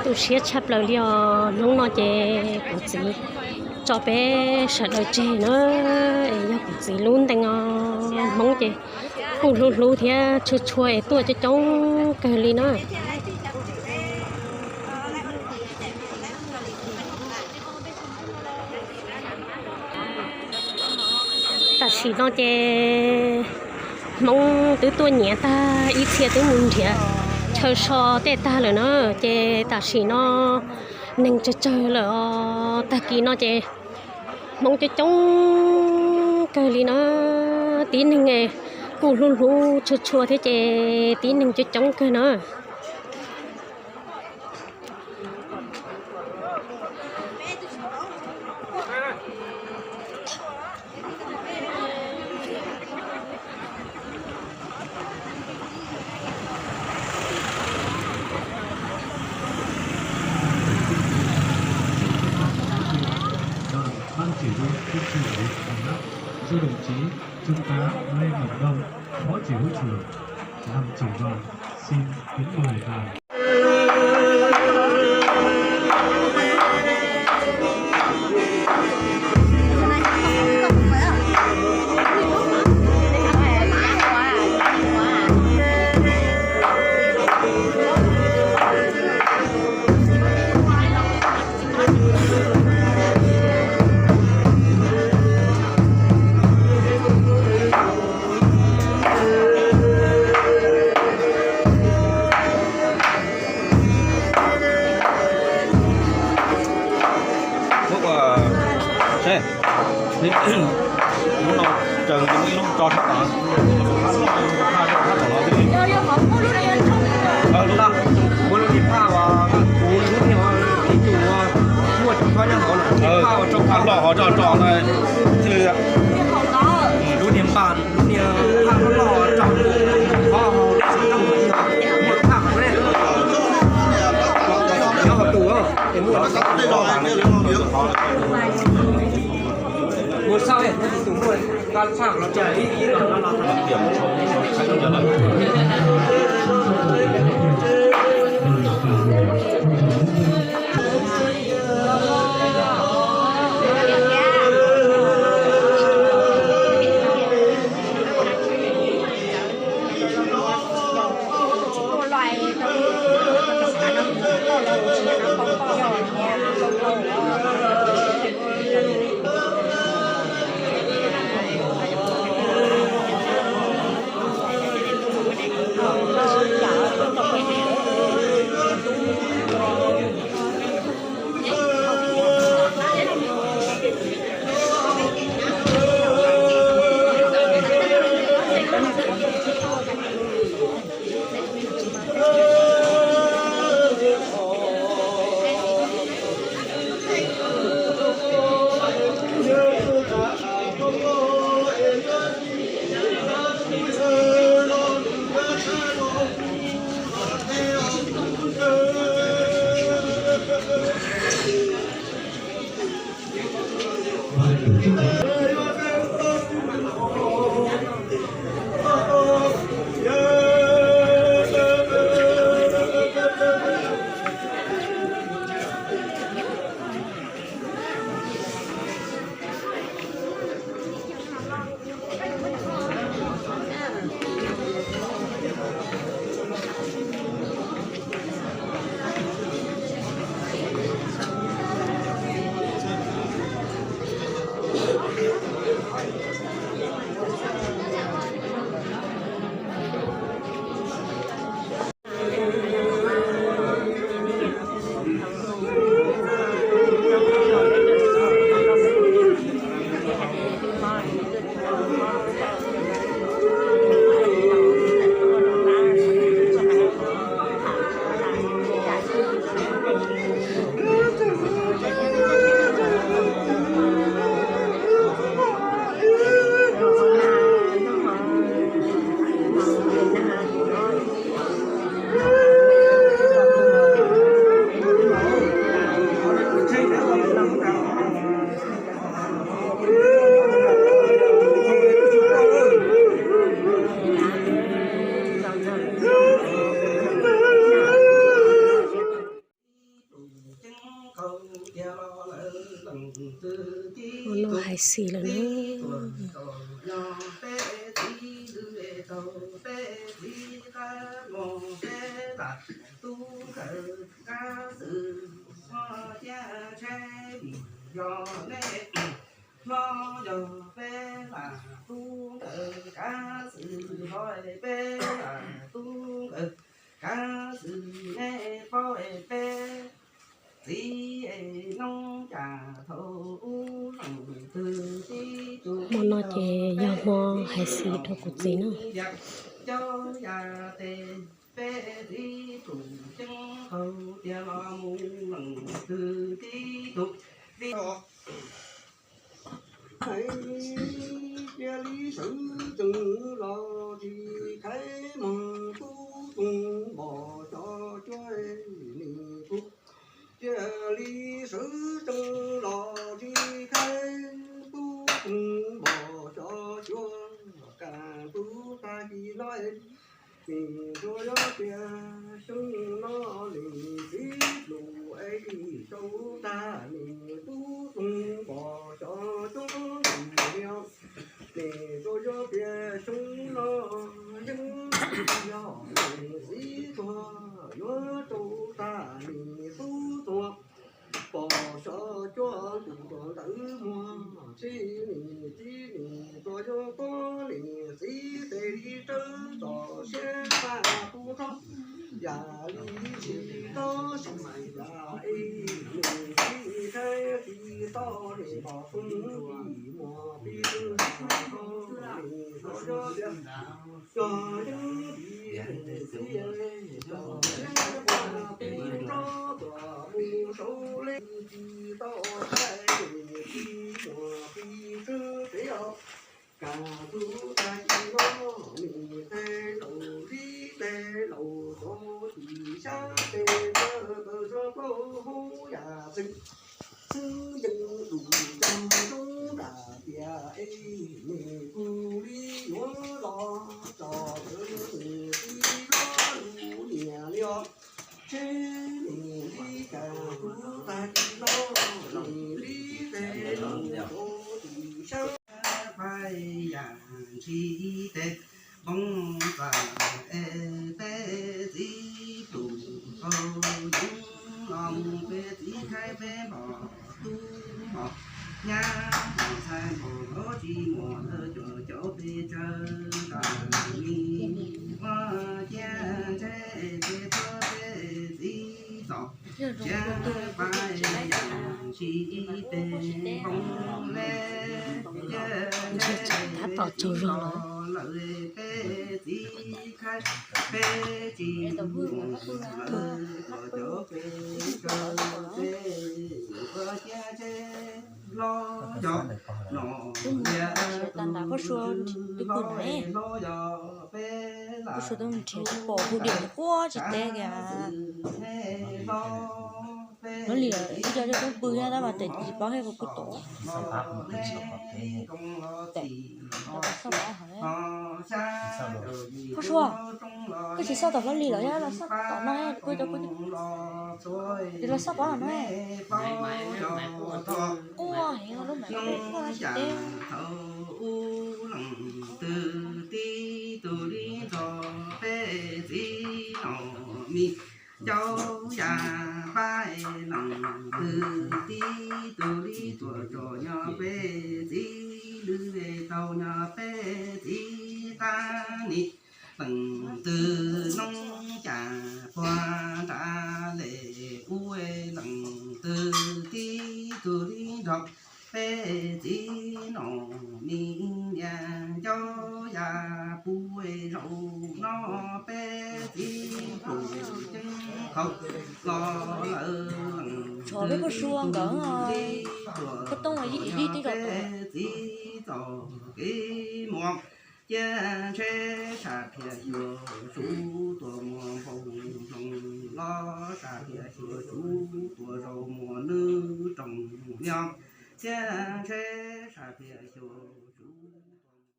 Tu siab tshaj plaws li os, hnub no ces kuv txiv tso peb sawv daws tseg na, es yog kuv txiv lub ntees os, Hmoob ces kuj hlub hlub thiab tshua tshua es tuaj coob coob kawg li na. Tam sim no ces Hmoob twb tuaj nyiam tag, ib txhia twb mus nrhiav chaw so tej tag lawm na, ces tam sim no neeg tsawg tsawg lawm os. Tag kis no ces Hmoob coob coob kawg li na, tib neeg kuj hlub hlub tshua tshua thiab ces tib neeg coob coob kawg na. Đoàn Ban Chỉ huy Quân sự huyện Mường Lát do đồng chí Trung tá Lê Ngọc Đông, Phó Chỉ huy trưởng, làm trưởng đoàn, xin kính mời vào. Hnub, seb, hnub no raws li muaj ib lub tso sab tom, phaj rau sab tom no xwb. Lub no, muaj lub niag phaj uas kuv lub niag ib tug uas muaj cov khob nyob hauv no, phaj uas rau phaj loj hauv rau rau no thiaj li lub niag npaj, lub niag phaj loj loj rau khob hauv, muaj lub phaj hauv ne. Nyob hauv tus es muaj Mus sau, tus muaj nqa phaj los tso ib ib los no los. Ua no hais xis lawm na. Hmo no ces yog hmo hais xis rau kuv txiv na. Hais tias li sawv tsees los tsis khaib mog, tub tug npos xyov cuab nim tub. Cia li sawv tsees los tsis khaib, tub tug npos xyov cuab, kam tub tag kis no. Nim tsuas yuav tias xyoo no nim txiv lus es rau tag, nim tub tug npos xyov cuab nim niam. Nim tsuas yuav tias xyoo no yeej yog nim txiv tuag yuav rau tag, nim tub tuag pos xyov cuab ntus tuag ntawd muag. Txij nim txij nim tsuas yuav tuab nim txiv tes li tsawb txom siab paj pub rog. Yam li tsis tob sim yam es nim txiv khaib tsis tau nim pom foob nim muag pib rwg tau nim tsuas yuav tias cog yeeb pib nim txiv cog yeeb paj pub rog tuam mus saud le tsis tau khaib nim txiv muag pib rwg peb os. Kam tub tag kis no nim tej laus li tej laus txov tsis sab tes taw taw zog plaub hub yam txwv xwb yeej lus cog zoo nram tias es nim kuj li yuav los tso lawv nim txiv lub niam li os. Tsheb nim li kam tub tag kis no nim li tej laus txov tsis sab tes taw. Pab yam ntshis tes npoo txam es peb txiv tus tau yeeb los mus peb txiv khaib peb npom tub npom nyab npom ntxhais npom nkaus tsis muaj lawv cov cov pes tsawg nram mi ua cia ntshe peb tuab peb txiv txom. Cia pab yam ntshis tes npoo le cia ntshe peb txiv txom lawm peb txiv khaib peb tsis muaj lawv cov cov pes tsawg peb ua cia ntshe los cov no lias tus hlob es hlob yog peb lam hu hu diam quaj tsis teb kiag. Hlob li ib co coj tub pw thiab tab mas tes tsis paub thiab kuv pw tod. Phauj Sua, koj tsis xauj tom hlob li los yog los xauj tom no, kuv cov kuv, los xauj tom no. Quaj heev lub mam quaj tsis teb. Thaum ub leej twg tib tug li nrog peb txiv nom mis, Cauv Yaj Paj leej twg tib tug li tuam tsom nyob peb txiv lwj, tau nyob peb txiv qab nim. Leej twg noob cas puag nrad les ub, leej twg tib tug li nrog peb txiv nom mis, niam Cauv Yaj puag zaum no peb txiv pum ceeb qhau los lawm. Leej twg tib tug li tuam tsom nyob peb txiv txoj kev muag. Cia ntshe sam phiaj xyuas sub tuam muag npoo hloov los, sam phiaj xyuas sub tuam zaum muag nws roos nyob. Cia ntshe sam phiaj xyuas